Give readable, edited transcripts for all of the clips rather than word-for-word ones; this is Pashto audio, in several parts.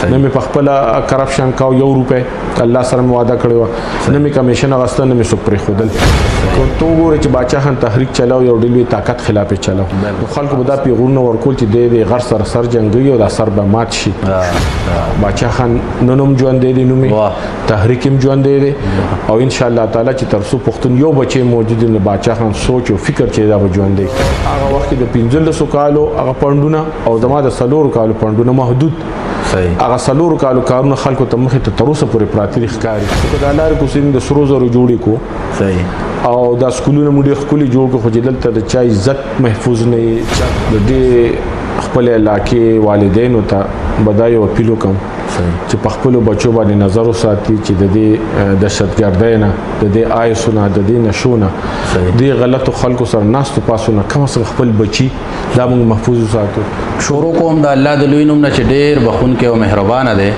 نه مې په خپل کرپشن کاو یو روپۍ الله سره مې وعده کړې وه، نه مې کمیشن اخیسته، نه مې څوک پرېښودل. که ته وګورې چې باچا خان تحریک چلاو، یو ډېر لوی طاقت خلاف یې چلاو، نو خلکو به دا پیغورونه ورکول چې دی د غر سره سر جنګوي او دا سر به مات شي. باچا خان نن هم ژوندی دی، نوم یې تحریک هم ژوندی دی، او ان شاء الله تعالی چې تر څو پښتون یو بچی موجود دی، نو باچا خان سوچ او فکر چې دا به ژوندی. هغه وخت کې د 15 کالو هغه پندونه او زما د 4 کالو پندونه محدود، هغه 4 کالو کارونه خلکو ته مخې ته تر اوسه پورې پراته دي، ښکاري. که دا لارې کوڅې موږ د سرو زرو جوړې کړو او دا سکولونه موږ ډېر ښکلي جوړ کړو، خو چې دلته د چا عزت محفوظ نه وي، د دې خپلې علاقې والدینو ته به دا یو اپیل وکړم چې په خپلو بچو باندې نظر وساتي، چې د دې دهشتګردۍ نه، د دې آیسو نه، د دې نشو نه، دې غلطو خلکو سره ناستو پاسو نه کم از کم خپل بچي دا موږ محفوظ وساتو. شروع کوم د الله د لوی نوم نه چې ډېر بخښونکی او مهربانه دی.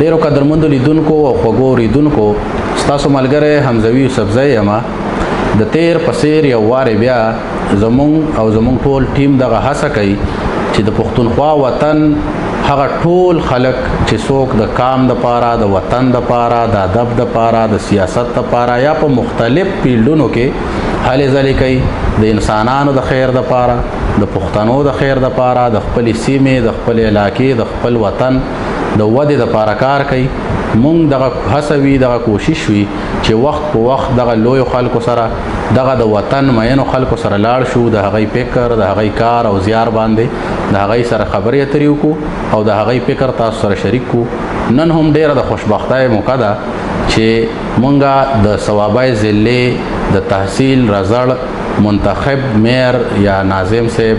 ډېرو قدرمندو لیدونکو او خوږو اورېدونکو، ستاسو ملګری حمزوي یوسفزی یم. د تیر په څېر یو وارې بیا زمونږ او زمونږ ټول ټیم دغه هڅه کوي چې د پښتونخوا وطن هغه ټول خلک چې څوک د کام د پاره، د وطن د پاره، د ادب د پاره، د سیاست د پاره یا په مختلف فیلډونو کې هلې ځلې کوي، د انسانانو د خیر د پاره، د پښتنو د خیر د پاره، د خپلې سیمې، د خپلې علاقې، د خپل وطن د ودې د پاره کار کوي، مونږ دغه هڅه وي، دغه کوشش وي چې وخت په وخت دغه لویو خلکو سره، دغه د وطن مینو خلکو سره لاړ شو، د هغوی فکر، د هغوی کار او زیار باندې د هغوی سره خبرې اترې وکړو او د هغوی فکر تاسو سره شریک کړو. نن هم ډېره د خوشبختۍ موقع ده چې مونږه د صوابۍ ضلع د تحصیل رزړ منتخب میر یا ناظم صاحب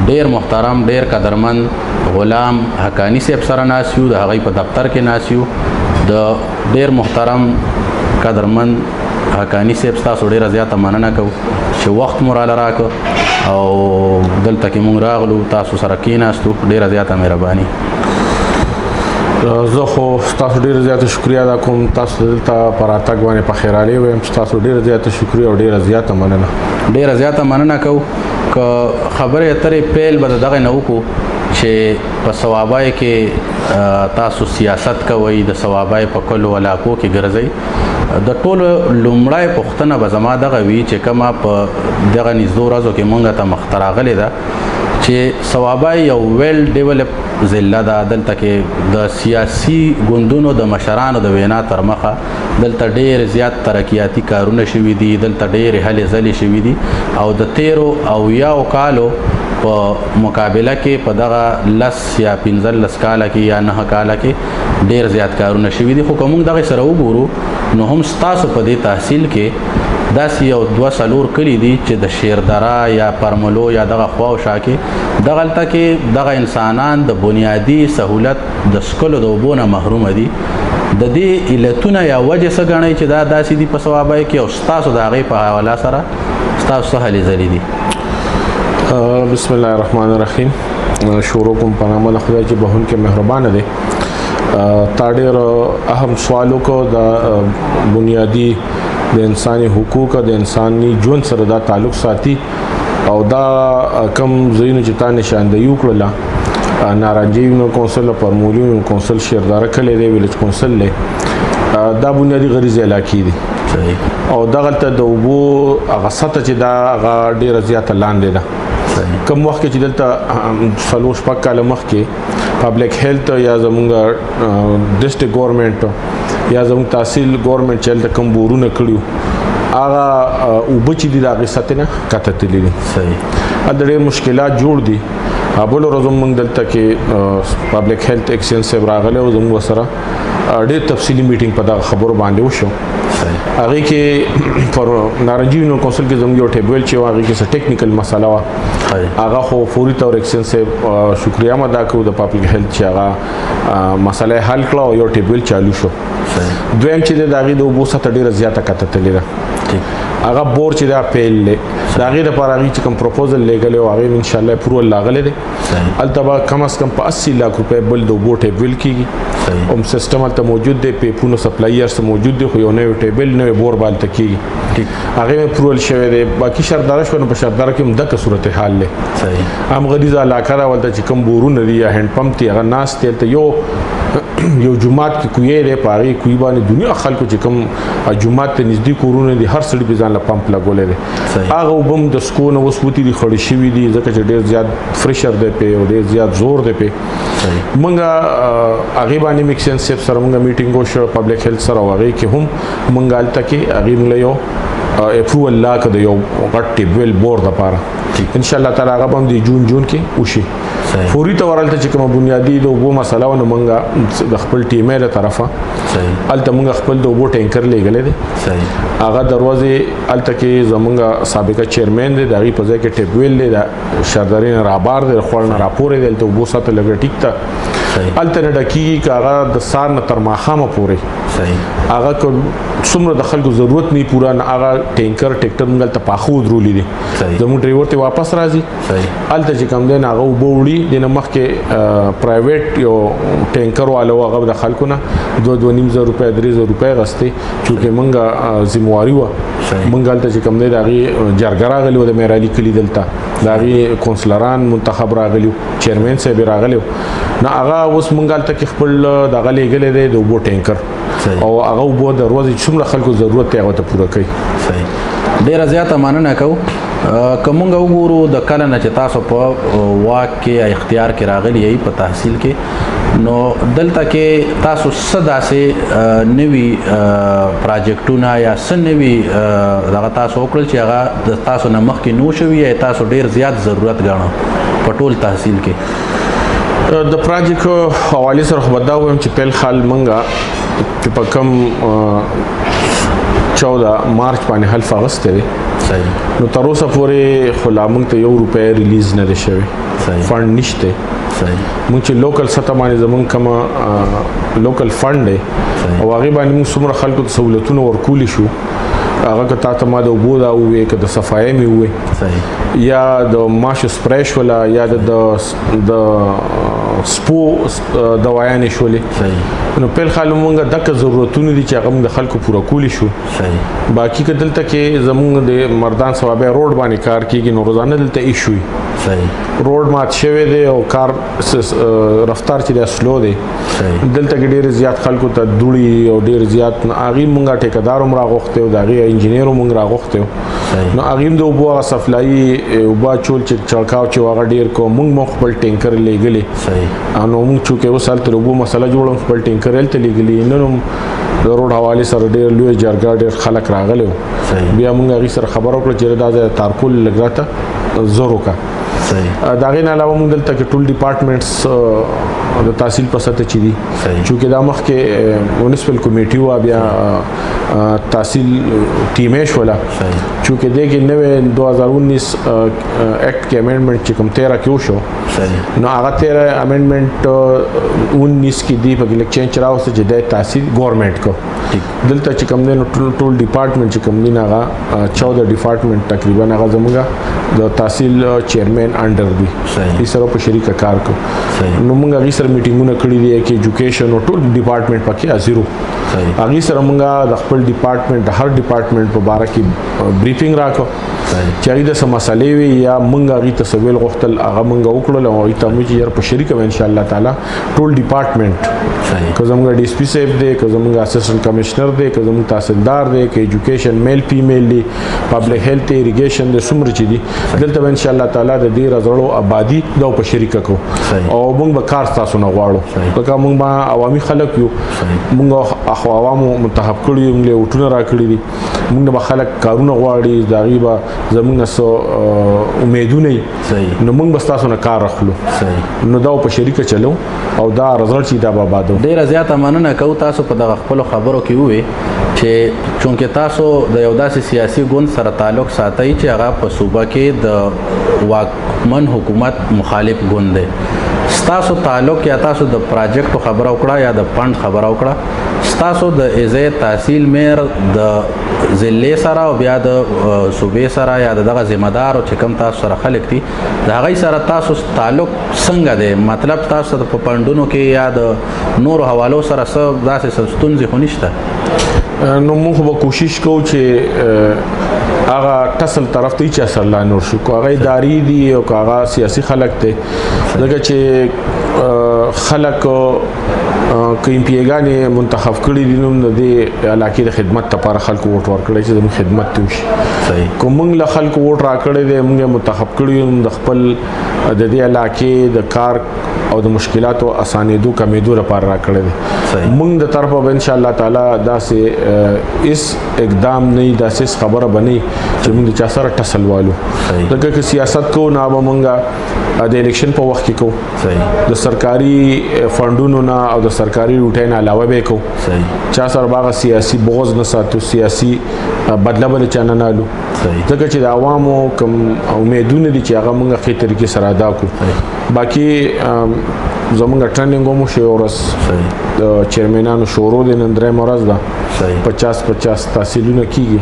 ډېر محترم، ډېر قدرمن غلام حقاني صاحب سره ناست یو، د هغوی په دفتر کې ناست یو. د ډېر محترم قدرمن حقاني صاحب ستاسو ډېره زیاته مننه کوو چې وخت مو راله راکړ او دلته کې مونږ راغلو، تاسو سره کېناستو. ډېره زیاته مهرباني. زه خو ستاسو ډېره زیاته شکریه ادا کوم، تاسو دلته په راتګ باندې په خیرالي وایم. ستاسو ډېره زیاته شکریه او ډېره زیاته مننه. ډېره زیاته مننه کوو. که خبرې اترې پیل به د دغې نه وکړو چې په صوابۍ کې تاسو سیاست کوئ، د صوابۍ په کلو علاقو کې ګرځئ، د ټولو لومړی پوښتنه به زما دغه وي چې کومه په دغه نږدو ورځو کې مونږ ته مخته راغلې ده چې صوابۍ یو ویل ډیولپ ضلع ده. دلته کې د سیاسي ګوندونو د مشرانو د وینا تر مخه دلته ډېر زیات ترقیاتي کارونه شوي دي، دلته ډېرې هلې ځلې شوي دي، او د تیرو 70 کالو په مقابله کې په دغه 10 یا 15 کاله کې یا 9 کاله کې ډېر زیات کارونه شوي دي. خو که موږ دغه سره وګورو نو هم ستاسو په دې تحصیل کې داسې یو 2 4 کلي دي چې د شیردره یا پرملو یا دغه خوا او شا کې دغلته کې دغه انسانان د بنیادي سهولت د څښلو د اوبو نه محروم دي. د دې علتونه یا وجه څه ګڼئ چې دا داسې دي په صوابۍ کې، او ستاسو د هغې په حواله سره ستاسو څه هلې ځلې دي؟ بسم الله الرحمن الرحیم. شروع کوم په نامه د خدای چې بهونکی مهربانه دی. تا ډېر اهم سوال وکړ، د بنیادي د انساني حقوق، د انساني ژوند سره دا تعلق ساتي، او دا کم ځایونه چې تا نشاندهي وکړله، نارنجي یونین کونسل، پرمولي یونین کونسل، شیرداره کلی دی، ویلج کونسل دی، دا بنیادي غریزې علاقې دي، او دغلته د اوبو هغه سطح چې دا هغه ډېره زیاته لاندې ده. کوم وخت کې چې دلته 4 6 کاله مخکې پبلک هیلث یا زمونږ ډیسټریکټ ګورنمنت یا زمونږ تحصیل ګورنمنت چې هلته کوم بورونه کړي، هغه اوبه چې دي د هغې سطحې نه کښته تللي دي. هلته ډېر مشکلات جوړ دي. بله ورځ هم موږ دلته کې پبلک هیلث ایکسچینج صاحب راغلی او زموږ سره ډېر تفصیلي میټینګ په دغه خبرو باندې وشو. هغې کې پر نارنجي یونین کونسل کې زموږ یو ټیبل چې و، هغې کې څه ټیکنیکل مسله وه، هغه خو فوري طور ایکسچینج صاحب شکریه هم ادا کړو د پبلک هیلث چې هغه مسله یې حل کړه او یو ټیبل چالو شو. دویم چې دی د هغې د اوبو سطح ډېره زیاته کښته تللې ده، هغه بور چې دا پیل دی، د هغې دپاره هغوی چې کوم پروپوزل لېږلی و هغې انشاءالله اپروول راغلی دی. هلته به کم از کم په 80 لاک روپۍ بل د اوبو ټیپ ویل کېږي. هم سیستم هلته موجود دی، پیپونو سپلای هر څه موجود دی، خو یو نوی ټیبل نوی بور به هلته کېږي، هغې مې اپروول شوی دی. باقي شردره شوه نو په شردره کې هم دغه صورتحال دی. هم غریزه علاقه ده، هلته چې کوم بورونه دي یا هینډ پمپ دی هغه ناست دی. هلته یو جومات کې کوی دی، په هغې کوی باندې دنیا خلکو چې کوم جومات ته نږدې کورونه دي هر سړي په ځان له پمپ لګولی دی. هغه اوبه هم د سکو نه اوس وتي دي، خړې شوي دي، ځکه چې ډېر زیات فریشر دی پې او ډېر زیات زور دی پې. مونږ هغې باندې میکسین صاحب سره مونږ میټینګ وشو، پبلک هیلث سره، او هغې کې هم مونږ هلته کې هغې مونږ له یو اپروول لا که د یو غټ ټیبویل بور دپاره ان شاء الله تعالی هغه به هم د جون کې وشي. فوري طور هلته چې کومه بنیادي د اوبو مسله وه نو مونږ د خپل ټیمې له طرفه هلته مونږ خپل د اوبو ټینکر لېږلی دی. هغه دروازې هلته کې زمونږ سابقه چیرمن دی، د هغې په ځای کې ټیپویل دی، د شاردرې نه رابار دی، د خوړ نه راپورې دی، هلته اوبو سطح لږه ټیک ته هلته نه ډکېږي که هغه د سهار نه تر ماښامه پورې هغه که څومره د خلکو ضرورت نه پوره نه هغه ټینکر ټریکټر موږ هلته پاخه ودرولي دي، زموږ ډریور ته واپس راځي، هلته چې کوم دی نه هغه اوبه وړي. د نه مخکې پرایویټ یو ټینکر والو هغه د خلکو نه 2-2.5 زره روپۍ 3,000 روپۍ غستې، چونکې موږ ذمهواري وه. موږ هلته چې کوم دی د هغې جرګه راغلي وه د میرعلي کلي، دلته د هغې کونسلران منتخب راغلي وو، چیرمن صاحب یې راغلی و. نو هغه اوس موږ هلته کې خپل دغه لېږلی دی د اوبو ټینکر، او هغه اوبو د ورځې څومره خلکو ضرورت دی هغه ته پوره کوي. ډېره زیاته مننه کوو. که مونږ وګورو د کله نه چې تاسو په واک کې یا اختیار کې راغلي یئ په تحصیل کې، نو دلته کې تاسو څه داسې نوي پراجیکټونه یا څه نوي دغه تاسو وکړل چې هغه د تاسو نه مخکې نو شوي یا تاسو ډېر زیات ضرورت ګاڼه په ټول تحصیل کې؟ د پراجیکټ حوالې سره خو به دا ووایم چې پیل خال مونږ چې په کوم 14 مارچ باندې حلف اخیستی دی، نو تر اوسه پورې خو لا موږ ته 1 روپۍ ریلیز نه دی شوی، فنډ نشته. موږ چې لوکل سطح باندې زموږ کومه لوکل فنډ دی او هغې باندې موږ څومره خلکو ته سهولتونه ورکولی شو، هغه که تا ته ما د اوبو دا ووې، که د صفایۍ مې ووې، یا د ماشو سپری شوله، یا د سپو دوایانې شولې، نو پیل خال مونږ دغه ضرورتونه دي چې هغه موږ د خلکو پوره کولی شو. باقي که دلته کې زمونږ د مردان صوابۍ روډ باندې کار کیږي، نو روزانه دلته ایشو وي، روډ مات شوی دی او کار رفتار چې دی سلو دی. دلته کې ډېر زیات خلکو ته دوړي او ډېر زیات هغې مونږ ټیکهدار هم راغوښتی او د هغې انجینر هم مونږ راغوښتی، نو هغې هم د اوبو هغه سپلایي اوبه اچول چې چړکاو چې هغه ډېر کو، مونږ مو خپل ټینکر لېږلی. نو مونږ چونکې اوس هلته د اوبو مسله جوړوم، خپل ټینکر هلته لېږلي. نن هم د روډ حوالې سره ډېر لوی جرګه ډېر خلک راغلي وو، بیا مونږ هغې سره خبره وکړه چې دا ځای تارکول لږ راته زر وکړه. د هغې نه علاوه مونږ دلته کې ټول ډپارټمنټس د تحصیل په سطح چې دي، چونکې دا مخکې میونسپل کمیټي وه، بیا تحصیل ټیمې شوله، چونکې دې کې نوې 2019 ایکټ کې امندمنټ چې کوم 13 کې وشو، نو هغه 13 امندمنټ 19 کې دی پکې لږ چینج راوسته چې د تحصیل ګورنمنټ کو. دلته چې کوم دی نو ټول ډپارټمنټ چې کوم دی هغه 14 ډپارټمنټ تقریبا هغه زموږ د تحصیل چیرمن انډر دی، دې سره په شریکه کار کو. نو موږ هغې سره میټینګونه کړي دي کې ایجوکیشن او ټول ډپارټمنټ پکې حاضر وو. هغې سره موږ د خپل ډپارټمنټ هر ډپارټمنټ په باره کې بریفینګ راکړو چې هغې د څه مسلې وي یا موږ هغې ته څه ویل غوښتل هغه موږ وکړل، او هغې ته موږ چې یار په شریکه به انشاءالله تعالی ټول ډپارټمنټ، که زموږ ډي اس پي صاحب دی، که زموږ اسسټنټ کمشنر دی، که زموږ تحصیلدار دی، که ایجوکیشن میل فیمیل دی، پبلک هیلث دی، ایریګیشن دی، څومره چې دي دلته به انشاءالله تعالی د دې رزړو آبادي دا په شریکه کو، او موږ به کار ستاسو نه غواړو، ځکه موږ به عوامي خلک یو، موږ خو عوامو منتخب کړي یو، موږ له ووټونه راکړي دي، موږ به خلک کارونه غواړي، د هغې به زموږ نه څه امیدونه وي، نو موږ به ستاسو نه کار اخلو، نو دا په شریکه چلو او دا رزلټ چې دا به آبادو. ډېره زیاته مننه کوو. تاسو په دغه خپلو خبرو کې ووې چې چونکې تاسو د یو داسې سیاسي ګوند سره تعلق ساتئ چې هغه په صوبه کې د واکمن حکومت مخالف ګوند دی، ستاسو تعلق یا تاسو د پراجیکټو خبره وکړه یا د فنډ خبره وکړه، ستاسو د ایزه تحصیل میر د ضلع سره او بیا د صوبې سره یا دغه ذمہ دار چې کوم تاسو سره خلک دي د هغې سره تاسو تعلق څنګه دی؟ مطلب تاسو په پندونو کې یا د نورو حوالو سره څه داسې ستونزې خو نشته؟ نو موږ به کوشش کوو چې هغه ټسل طرف ته چې اثر لا نور شو، که هغه اداري دي او که هغه سیاسي خلک دی، ځکه چې خلک که ایم پي ایګانې منتخب کړي دي نو د دې علاقې د خدمت لپاره خلکو ووټ ورکړی چې زموږ خدمت ته وشي. که موږ له خلکو ووټ راکړی دی، موږ یې منتخب کړي یو، د خپل د دې علاقې د کار او د مشکلاتو اسانېدو کمېدو لپاره راکړی دی. موږ د طرفه به انشاءالله تعالی داسې هېڅ اقدام نه وي، داسې هېڅ خبره به نه وي چې موږ د چا سره ټسل والو، ځکه که سیاست کوو نو به موږ د الیکشن په وخت کې کوو، د سرکاري فنډونو نه او د سرکاري روټۍ نه علاوه به کوو، چا سره به هغه سیاسي بغض نه ساتو، سیاسي بدله به له چا نه نالو، ځکه چې د عوامو کوم امیدونه دي چې هغه موږ ښې طریقې سره ادا کړو. باقي زمونږ ټریننګ هم وشو یوه ورځ، د چیرمنانو شورو دی، نن درېیمه ورځ ده، 50-50 تحصیلونه کېږي.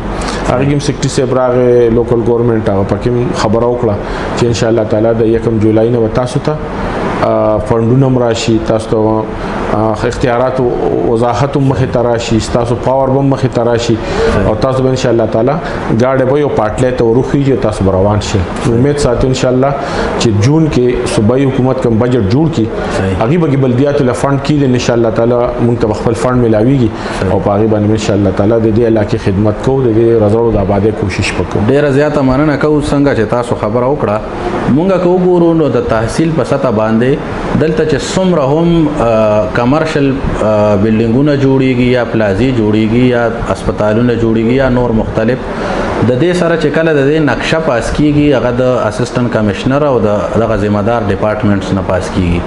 هغې کې هم سیکرټري صاحب راغی، لوکل ګورنمنټ، هغه پکې هم خبره وکړه چې انشاءالله تعالی د 1 جولای نه به تاسو ته فنډونه هم راشي، تاسو ته اختیارات وضاحت هم مخې ته راشي، ستاسو پاور به هم مخې ته راشي، او تاسو به انشاءالله تعالی ګاډی به یو پاټلی ته وروخېږي او تاسو به روان شئ. امید ساتو انشاءالله چې جون کې صوبایي حکومت کوم بجټ جوړ کړي، هغې به کې بلدیاتو له فنډ کېږي، انشاءالله تعالی موږ ته به خپل فنډ میلاویږي او په هغې باندې انشاءالله تعالی د دې علاقې خدمت کوو، د دې رزړو د آبادۍ کوشش به کوو. ډېره زیاته مننه کوو. څنګه چې تاسو خبره وکړه، مونږ که وګورو نو د تحصیل په سطح باندې دلته چې څومره هم کمرشل بلډینګونه جوړیږي یا پلازې جوړیږي یا هسپتالونه جوړیږي یا نور مختلف، د دې سره چې کله د دې نقشه پاس کیږي هغه د اسسټنټ کمشنر او د دغه ذمہ دار ډپارټمنټس نه پاس کیږي.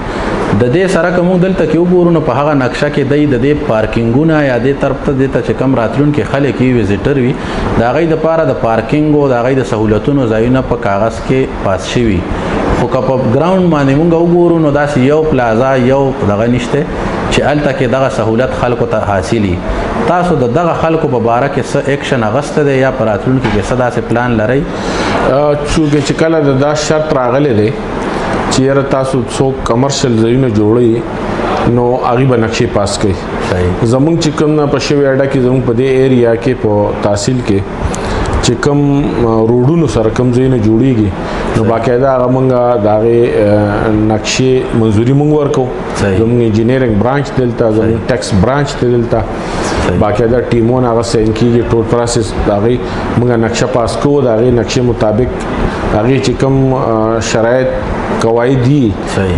د دې سره که موږ دلته کې وګورو نو په هغه نقشه کې دی د دې پارکینګونه یا دې طرف ته دې ته چې کوم راتلونکي خلک وي، ویزیټر وي، د هغې دپاره د پارکینګ او د هغې د سهولتونو ځایونه په کاغذ کې پاس شوي. خو که په ګراوند باندې موږ وګورو نو داسې یو پلازا یو دغه نشته چې هلته کې دغه سهولت خلکو ته حاصلي. تاسو د دغه خلکو په باره کې څه اکشن اخیستی دی یا په راتلونکي کې څه داسې پلان لرئ؟ چونکې چې کله د دا شرط راغلی دی چې یاره تاسو څوک کمرشل ځایونه جوړوئ نو هغې به نقشې پاس کوي. زمونږ چې کوم نه په شوې اډه کې زمونږ په دې ایریا کې په تحصیل کې چې کوم روډونو سره کوم ځایونه جوړیږي نو باقاعده هغه مونږ د هغې نقشې منظوري مونږ ورکوو. زمونږ انجینیرینګ برانچ دلته، زمونږ ټیکس برانچ دی دلته، باقاعده ټیمونه هغه سین کېږي، ټول پروسس د هغې مونږ نقشه پاس کوو، د هغې نقشې مطابق هغې چې کوم شرایط قواعد دي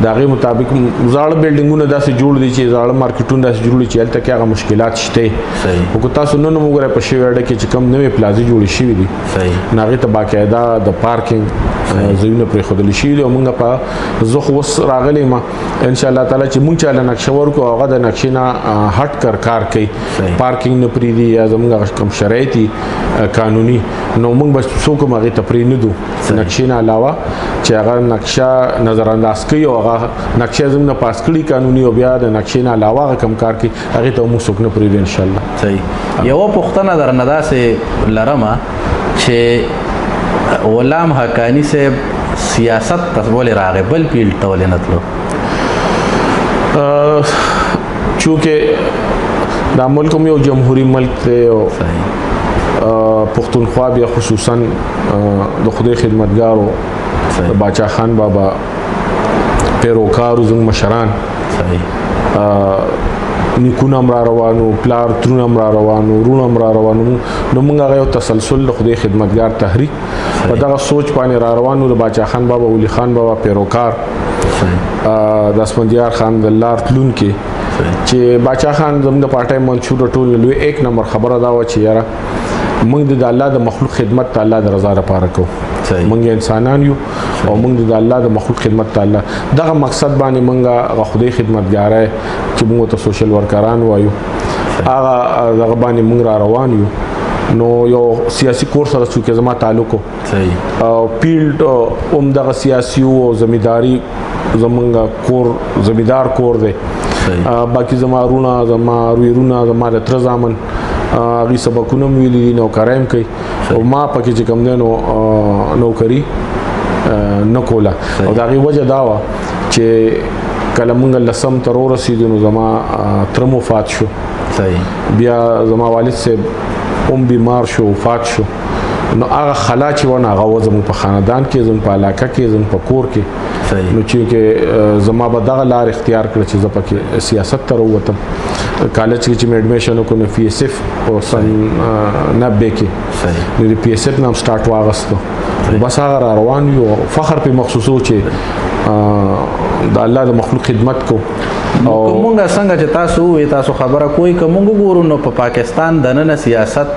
د هغې مطابق زاړه بلډینګونه داسې جوړ دي چې زاړه مارکیټونه داسې جوړ دي چې هلته کې هغه مشکلات شته. خو که تاسو نن هم وګورئ په شوې اډه کې چې کوم نوې پلازې جوړې شوې دي نو هغې ته باقاعده د پارکینګ ځایونه پرېښودل شوي دي. او موږ په زه خو اوس راغلی یم انشاءالله تعالی چې موږ چا له نقشه ورکړو هغه د نقشې نه هټ کر کار کوي، پارکینګ نه پرېږدي یا زموږ هغه کوم شرایط دي قانوني، نو موږ به څوک هم هغې ته پرې نه دو نقشې نه علاوه چې هغه نقشه نظرانداز کوي او هغه نقشه زموږ نه پاس کړي قانوني او بیا د نقشې نه علاوه هغه کوم کار کوي هغې ته موږ څوک نه پرېږدو انشاءالله. صحیح. یوه پوښتنه درنه داسې لرمه چې غلام حقاني صاحب سیاست ته ولې راغی، بل فیلډ ته ولې نه تلو؟ چونکه دا ملک هم یو جمهوري ملک دی او پښتونخوا بیا خصوصا د خدای خدمتګارو د باچا خان بابا پیروکارو زموږ مشران نیکونه هم را روانو، پلار ترونه هم را روانو، وروڼه هم را روانو، نو موږ هغه یو تسلسل د خدای خدمتګار تحریک په دغه سوچ باندې را روانو. د باچا خان بابا، ولي خان بابا پیروکار، د اسفندیار خان د لار تلونکي چې باچا خان زموږ د پارټۍ منشور ټول لوی 1 نمبر خبره دا وه چې یاره موږ د الله د مخلوق خدمت ته الله د رضا لپاره کوو، موږ انسانان یو او موږ د الله د مخلوق خدمت ته الله دغه مقصد باندې موږ هغه خدای خدمتګاری چې موږ ته سوشل ورکران وایو هغه دغه باندې موږ را روان یو. نو یو سیاسي کور سره څوک زما تعلق او پیلډ هم دغه سیاسي او زمینداري زمونږ کور زمیندار کور دی. باقي زما وروڼه، زما وریرونه، زما د تره زامن هغوی سبقونه هم ویلي دي، نوکرۍ هم کوي، او ما پکې چې کوم دی نو نوکري نه کوله. او د هغې وجه دا وه چې کله مونږ لسم ته ورسېدو نو زما تره مو وفات شو، بیا زما والد صاحب هم بیمار شو، وفات شو. نو هغه خلا چې ونه هغه وه زموږ په خاندان کې، زموږ په علاقه کې، زموږ په کور کې. نو چې زما به دغه لار اختیار کړه چې زه پکې سیاست ته راووتم. کالج کې چې مې admission وکړو نو پي ایس اف په سن 90 کې، نو د پي ایس اف نه هم سټارټ واغستو. نو بس هغه را روان یو، فخر پې مخصوصو چې د الله د مخلوق خدمت کو. او مونږ څنګه چې تاسو وې تاسو خبره کوئ، که مونږ وګورو نو په پاکستان دننه سیاست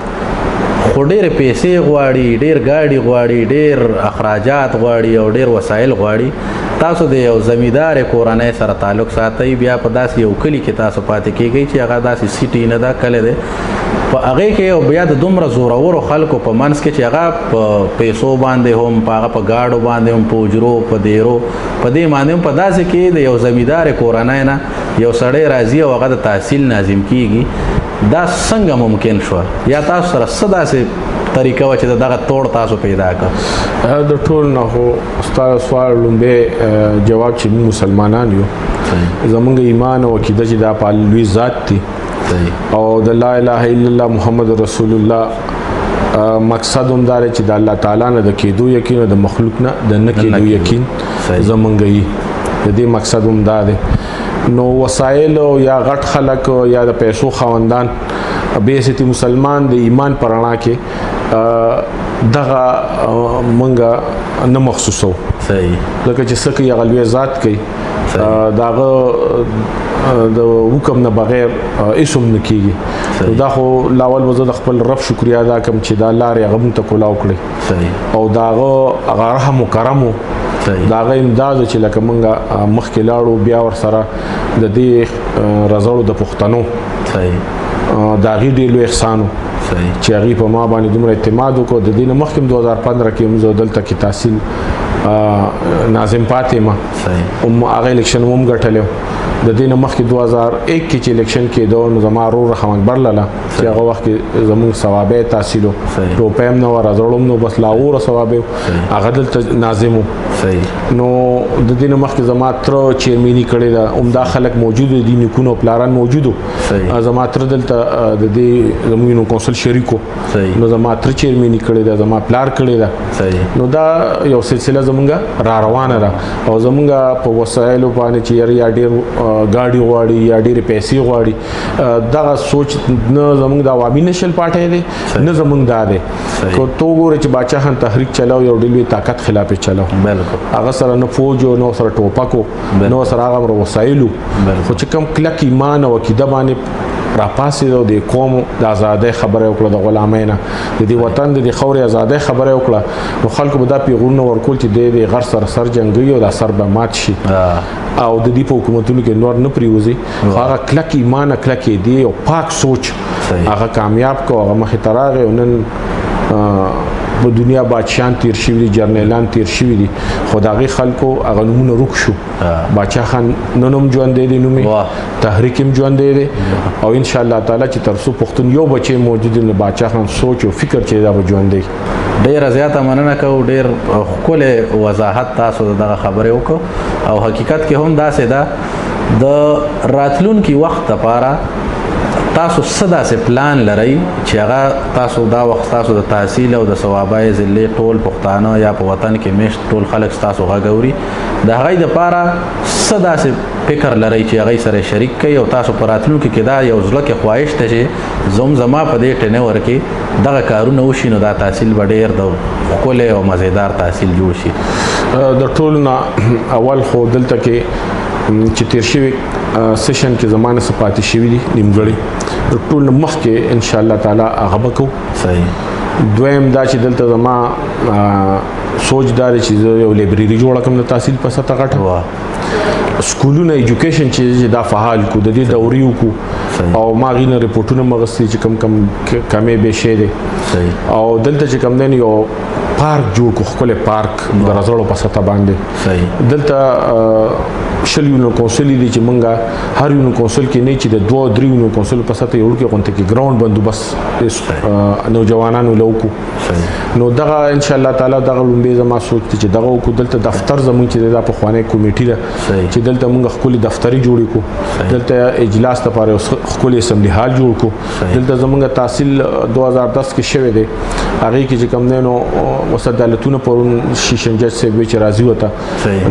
خو ډېر پیسې غواړي، ډېر ګاډي غواړي، ډېر اخراجات غواړي او ډېر وسایل غواړي. تاسو د یو زمیندار کورنۍ سره تعلق ساتئ، بیا په داسې یو کلي کې تاسو پاتې کېږئ چې هغه داسې city نه ده، کلی دی، په هغې کې او بیا د دومره زورورو خلکو په منځ کې چې هغه په پیسو باندې هم، په هغه په ګاډو باندې هم، په اجرو، په دیرو، په دې باندې هم، په داسې کې د یو زمیندار کورنۍ نه یو سړی راځي او هغه د تحصیل ناظم کېږي، دا څنګه ممکن شوه؟ یا تاسو سره څه داسې طریقه وه چې دغه توړ تاسو پیدا کړ؟ د ټول نه خو ستا سوال لومبی جواب چې موږ مسلمانان یو، زمونږ ایمان او عقیده چې دا په لوی ذات دی، او د لا اله الا الله محمد رسول الله مقصد هم دا دی چې د الله تعالی نه د کېدو یقین او د مخلوق نه د نه کېدو یقین زمونږ یي، د دې مقصد هم دا دی. نو وسایل یا غټ خلک یا د پیسو خاوندان بیستی مسلمان د ایمان پر رڼا کې دغه مونږه نه مخصوصو، ځکه چې څه کوي هغه لوی ذات کوي، د هغه د حکم نه بغیر هېڅ هم نه کېږي. دا خو لاول به زه د خپل رب شکریه ادا کړم چې دا لارې هغه مونږ ته کولاو کړې، او د هغه هغه رحم و کرم و، د هغه امداد چې لکه مونږ مخکې لاړو، بیا ورسره د دې رزړو د پښتنو د هغې ډېر لوی احسان و چې هغې په ما باندې دومره اعتماد وکړو. د دې نه مخکې هم 2015 کې هم زه دلته کې تحصیل ناظم پاتې یم، هم هغه election هم ګټلی. د دې نه مخکې 2001 کې چې election کېدو نو زما ورور رحم اکبر لالا چې هغه وخت کې زموږ صوابۍ تحصیل و، ټوپۍ هم نه وه، رزړ هم نه و، بس لاهور صوابۍ، هغه دلته ناظم و. نو د دې نه مخکې زما تره چیرمیني کړې ده، همدا خلک موجود دي، نیکونه او پلاران موجود وو. زما تره دلته د دې زموږ نو کونسل شریک و، نو زما تره چیرمیني کړې ده، زما پلار کړې ده. نو دا یو سلسله زمونږ را روانه ده، او زمونږ په وسایلو باندې چې یاره یا ډېر ګاډي غواړي یا ډېرې پیسې غواړي، دغه سوچ نه زمونږ د عوامي نشل پارټۍ دی، نه زمونږ دا دی. که ته وګورې چې باچا خان تحریک چلاو، یو ډېر لوی طاقت خلاف یې چلاو، هغه سره نه فوج و، نه سره ټوپک و، نه سره هغه وسایل و، خو چې کوم کلک ایمان او عقیده باندې راپاڅېده او د قوم د ازادۍ خبره یې وکړه، د غلامۍ نه د دې وطن د دې خاورې ازادۍ خبره یې وکړه، نو خلکو به دا پیغورونه ورکول چې دی د غر سره سر جنګوي او دا سر به مات شي او د دې په حکومتونو کې نور نه پرېوځي. خو هغه کلک ایمان، کلک دی او پاک سوچ هغه کامیاب کړ، هغه مخې ته راغی. او نن په دنیا بادشاهان تیر شوي دي، جرنیلان تیر شوي دي، خو د هغې خلکو هغه نومونه روک شو. باچا خان نن هم ژوندی دی، نوم یې تحریک هم ژوندی دی، او ان شاء الله تعالی چې تر څو پښتون یو بچی موجود دی، نو باچا خان سوچ او فکر چې دا به ژوندی. ډېره زیاته مننه کوو، ډېر ښکلی وضاحت تاسو دغه خبرې وکړو، او حقیقت کې هم داسې ده د راتلونکي وخت لپاره تاسو څه داسې پلان لرئ چې هغه تاسو دا وخت تاسو د تحصیل او د صوابۍ ضلعې ټول پښتانه یا په وطن کې میشت ټول خلک ستاسو غږ اوري، د هغې دپاره څه داسې فکر لرئ چې هغې سره شریک کړئ، او تاسو په راتلونکي کې دا یو زړه کې خواهش دی چې زم زما په دې tenure کې دغه کارونه وشي، نو دا تحصیل به ډېر د ښکلی او مزیدار تحصیل جوړ شي؟ د ټولو نه اول خو دلته کې چې تیر شوي session کې زمانه څه پاتې شوي دي نیمګړي، د ټول نه مخکې ان شاء الله تعالی هغه به کوو. دویم دا چې دلته زما سوچ دا دی چې زه یو library جوړه کړم د تحصیل په سطح غټه، سکولونه education چې دا فعال کو، د دې دورې وکړو، او ما هغې نه رپورټونه هم اخیستي چې کم کم کمې بې شی دی. او دلته چې کوم دی یو پارک جوړ کو، ښکلی پارک د رزړو په سطح باندې. دلته 20 یونین کونسل دي چې مونږ هر یونین کونسل کې نه چې د 2-3 یونین کونسل په سطح یو کې غونته کې ګراوند بندوبست نوجوانانو له وکړو. نو دغه ان شاء الله تعالی دغه لومبې زما سوچ دی چې دغه وکړو. دلته دفتر زمونږ چې دا پخوانۍ کمیټي ده چې دلته مونږ ښکلې دفتري جوړې کړو، دلته اجلاس لپاره یو ښکلی اسمبلي هال جوړ کړو. دلته زمونږ تحصیل 2010 کې شوی دی، هغې کې چې کوم دی نو اوس عدالتونه پرون شیشم جج صاحب وی چې راضي وته،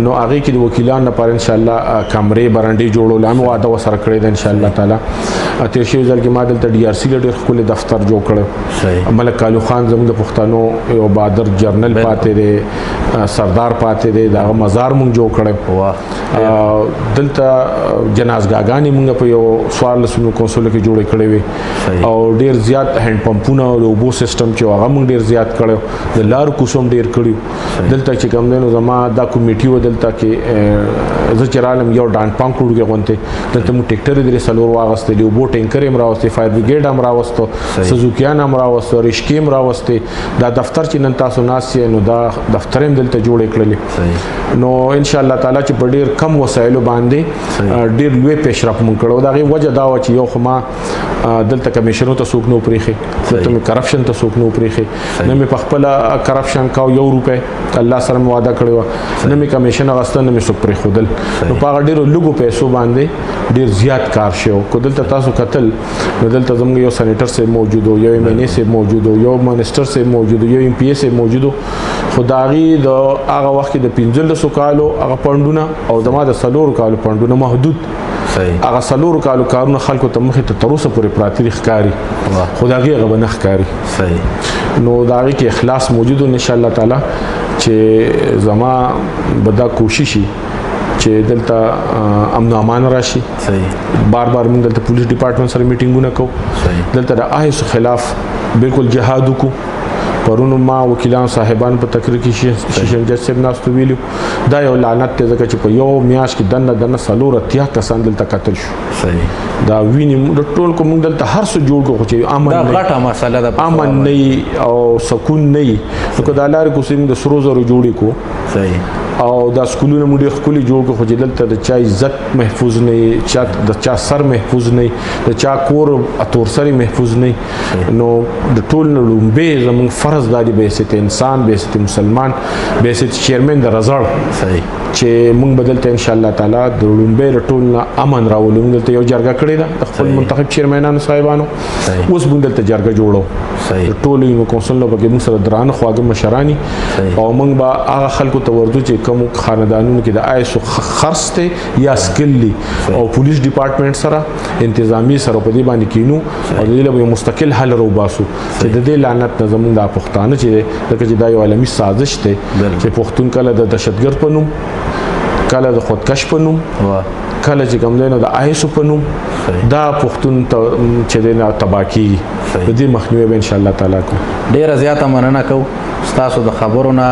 نو هغې کې د وکیلانو لپاره ان شاء الله کمرې برنډې جوړول هم وعده ورسره کړې ده ان شاء الله تعالی. تېر شوي ځل کې ما دلته ډي آر سي له ډېر ښکلی دفتر جوړ کړی. ملک کالو خان زموږ د پښتنو یو بادر جرنل پاتې دی، سردار پاتې دی، د هغه مزار مونږ جوړ کړی. دلته جنازګاګانې مونږ په یو 14 کونسلو کې جوړې کړې وې، او ډېر زیات هینډ پمپونه او د اوبو سیستم چې هغه مونږ ډېر زیات کړی، د لارو کوڅو هم ډېر کړي. دلته چې کوم دی نو زما دا کمیټي وه، دلته کې زه چې رالم یو ډانډ پمپ وړوکی غونتې، دلته مونږ ټریکټرې 3-4 واغستې، د اوبو ټینکرې هم راوستې، فایر بریګیډ هم راوستو، سوزوکیان هم راوستو، رشکې هم راوستې. دا دفتر چې نن تاسو ناست یې نو دا دفتر هم دلته جوړې کړلې. نو ان شاء الله تعالی چې په ډېر کم وسایلو باندې ډېر لوی پیشرفت مونږ کړو. د هغې وجه دا وه چې یو خو ما دلته کمیشنو ته څوک نه و پرېښی، دلته مې کرپشن ته څوک نه و پرېښی، نه مې په خپله کرپشن کاو 1 روپۍ الله سره مې وعده کړې وه، نه مې کمیشن اخیسته، نه مې څوک پرېښودل. نو په هغه ډېرو لږو پیسو باندې ډېر زیات کار شوی. که دلته تاسو کتل نو دلته زموږ یو سنیټر صاحب موجود و، یو ایم این ای صاحب موجود و، یو منسټر صاحب موجود و، یو ایم پي ای صاحب موجود و. خو د هغې د هغه وخت کې د 15 کالو هغه پنډونه او زما د 4 کالو پنډونه محدود، هغه 4 کالو کارونه خلکو ته مخې ته تر اوسه پورې پراته دي، ښکاري، خو د هغې هغه به نه ښکاري. نو د هغې کې اخلاص موجود و. ان شاء الله تعالی چې زما به دا کوشش چې دلته امن او امان راشي. بار بار موږ دلته پولیس ډپارټمنټ سره میټینګونه کوو، دلته د آیسو خلاف بالکل جهاد وکړو. پرون ما وکیلان صاحبان په تقریر کې شیشم جج صاحب ناستو ویلو دا یو لعنت دی، ځکه چې په یو میاشت کې دننه دننه 84 کسان دلته قتل شو. دا وینې د ټول کو موږ دلته هر څه جوړ کړو، خو چې امن دا غټه مسله ده، امن نه او سکون نه. نو که دا لارې کوڅې موږ د سرو زرو جوړې کړو او دا سکولونه موږ ډېر ښکلي جوړ کړو، خو چې دلته د چا عزت محفوظ نه، د چا سر محفوظ نه، د چا کور تورسرې محفوظ نه، نو د ټول نه لومبی زموږ فرض دا دی به حیثیت انسان، به حیثیت مسلمان، به حیثیت چیرمن د رزړ چې موږ به دلته ان شاء الله تعالی د لومبی د ټول نه امن راولو. موږ دلته یو جرګه کړې ده د خپل منتخب چیرمنانو صاحبانو، اوس موږ دلته جرګه جوړو د ټولو یونین کونسلونو پکې موږ سره درانه خواږه مشران او موږ به هغه خلکو ته ورځو چې کوم خاندانونو کې د آیسو خرڅ دی یا سکل دی، او پولیس ډپارټمنټ سره انتظامی سره په دې باندې کینو او د دې له یو مستقل حل راوباسو چې د دې لعنت نه زموږ د پښتانه چې دی، ځکه چې دا یو عالمي سازش دی چې پښتون کله د دهشتګرد په نوم، کله د خودکش په نوم، کله چې کوم دی نو د آیسو په نوم دا پښتون چې دی نه تباه کېږي. د دې مخنیوی به انشاءالله تعالی کوو. ډېره زیاته مننه کوو ستاسو د خبرو نه.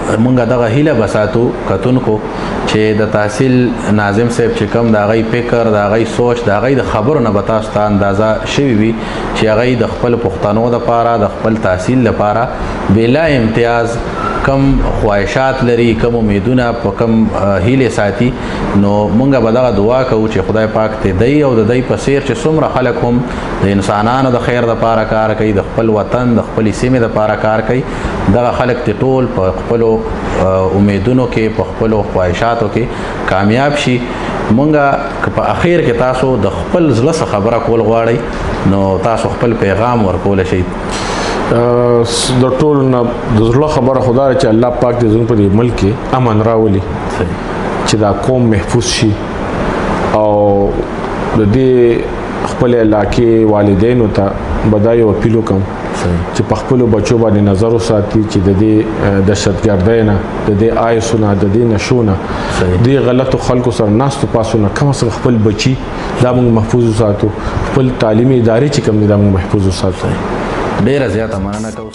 مونږ دغه هیله به ساتو کتونکو چې د تحصیل ناظم صاحب چې کوم د هغې فکر، د هغې سوچ، د هغې د خبرو نه به تاسو ته اندازه شوي وي چې هغې د خپل پښتنو دپاره، د خپل تحصیل لپاره بلا امتیاز کم خواهشات لري، کم امیدونه په کم هیلې ساتي. نو مونږ به دغه دعا کوو چې خدای پاک ته دی او د دی په څیر چې څومره خلک هم د انسانانو د خیر دپاره کار کوي، د خپل وطن د خپلې سیمې دپاره کار کوي، دغه خلک ته ټول په خپلو امیدونو کې، په خپلو خواهشاتو کې کامیاب شي. مونږ که په اخیر کې تاسو د خپل زړه څخه خبره کول غواړئ نو تاسو خپل پیغام ورکولی شئ. د ټولو نه د زړه خبره خو دا ده چې الله پاک دې زموږ په دې ملک کې امن راولي، چې دا قوم محفوظ شي او د دې خپل علاقې والدینو ته به دا یو اپیل وکړم چې په خپلو بچو باندې نظر وساتي چې د دې دهشتګردۍ نه، د دې آیسو نه، د دې نشو نه، دې غلطو خلکو سره ناستو پاسو نه کم از کم خپل بچي دا موږ محفوظ وساتو، خپل تعلیمي ادارې چې کوم دي دا موږ محفوظ وساتو. ډېره زیاته مننه کوو.